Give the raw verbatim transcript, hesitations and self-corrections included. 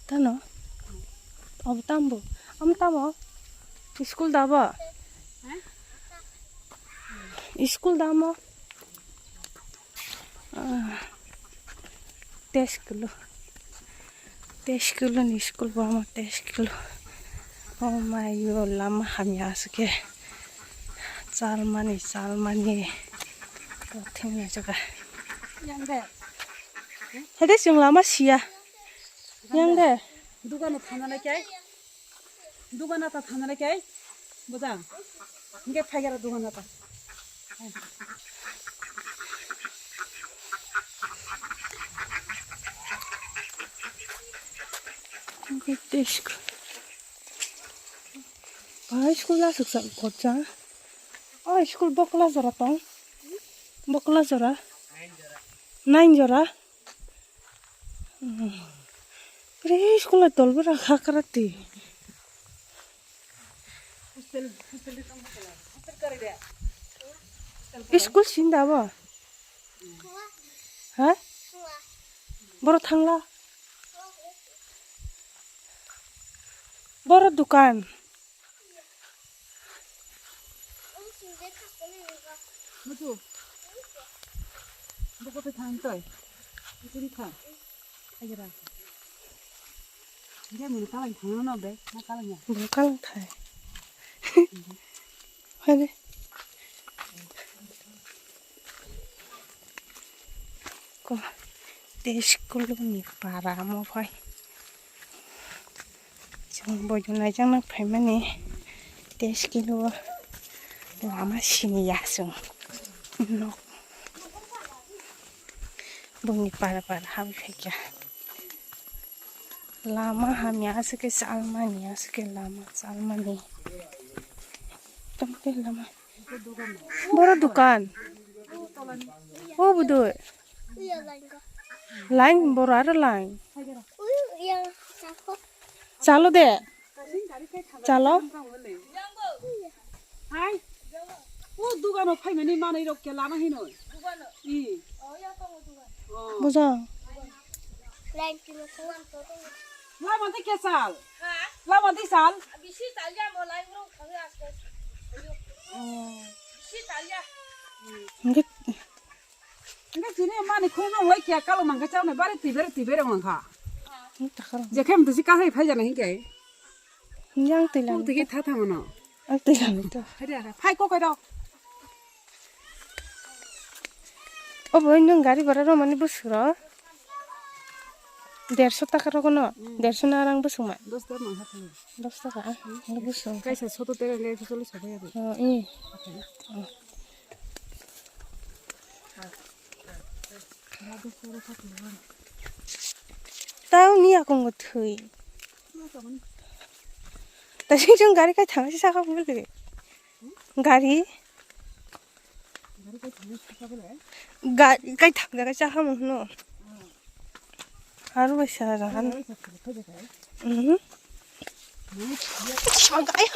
Tano? Obo tambo? Am tamo? School dabo? School damo? Ah, test kilo. Test kilo ni school bo amo test kilo. Oh my God, lama hamya aswk khe. Chalmani, chalmani. Kothim ni jaga. Hede chwng lama siya. Yang de. Dugano thangna lai kai. Dugana ta thangna lai kai. Bujang. Hingke phaigara dugana ta. Hingke tei school. Bai school aswk sa kocha. Oh, school bokla jora tong. Bokla jora. Nine jora. Pre school tolbora khakrati. School sinda bo? Ha? Boro thangla. Boro dukan. Mutu. Buko te thang toi. Mutu ni thang. Aja ra. Dia mun kalang thang no be. Na kalang ya. Boro kalang thai. Hade. Ko, tei school ni para mo phai. Chwng boido naijakna phaimani tei school o lama siniya chwng nok boni para para habwi phaikha. Lama hamya aswk khe chalmani, aswk khe lama chalmani. Tongtwi lama. Boro dukan. O budui. Line boro aro line. Chalo de. Chalo. Hai. O dugano phaimani manwi rok khe lama hinwi. I. Bujang. Lama de kesal. Lama de sal. Bisi talya mo line rok thangwi aste. Oh. Bisi talya. Hingke Hingke chini mani khung nong lai kya kalo mangkha chao nai bari tibere tibere mangkha. Takar. Je khem tisi kasai phai jana hingke. Yang tilang. Tiki tha tha mano. Ang tilang to. Phai de phai ko kai do. O boi nung gari bara ro mani busuro. Derso taka rogono. Hmm. Derso na rang busung ma. Dos taka mangkha thang. Dos taka ah. Ang busung. Kaisa soto tera ngai soto soto ya. Oh, i. Tau ni akong thwi. Ta sing sing gari kai thang si saka bule. Gari. Gari kai thang si saka bule. Gari kai thang jaga saka mo no. Aro bai sara jaga. Mhm. Saka ai.